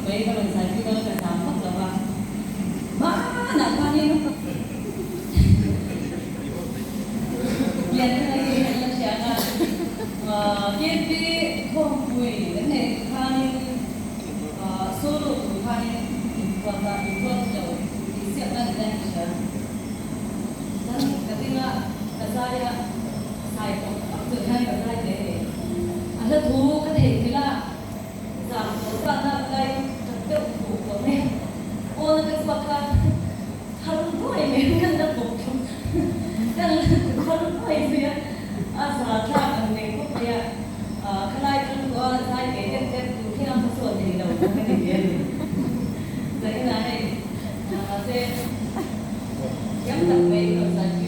mai ka rawn zai pui dawn a ka zam vak lo va. Hmanah khanin Lianthanga hi an la hria a, KP Thawmpui kan neih khanin solo tur khanin inphuat a, inphuat lo tihsiakna ni daih ka hria. Chuan ka ding a, ka zai a, sai tawk tawk chu hian ka zai ve a ni. A hla thu ka theihngilh a. Zam tawh zat a lai tak deuh fuh tawh mai a, pawn a ka chhuak kha thar nuai mai a, kan la bawk thung kan la thar nuai zui a, a za thlak ang reng khawp mai a, khalai tang tawh a zai ve deuh deuh tur thleng a hmasawn thei lo ka ti ve a ni. Zainah hei mahse thiam tak mai ka rawn zai pui.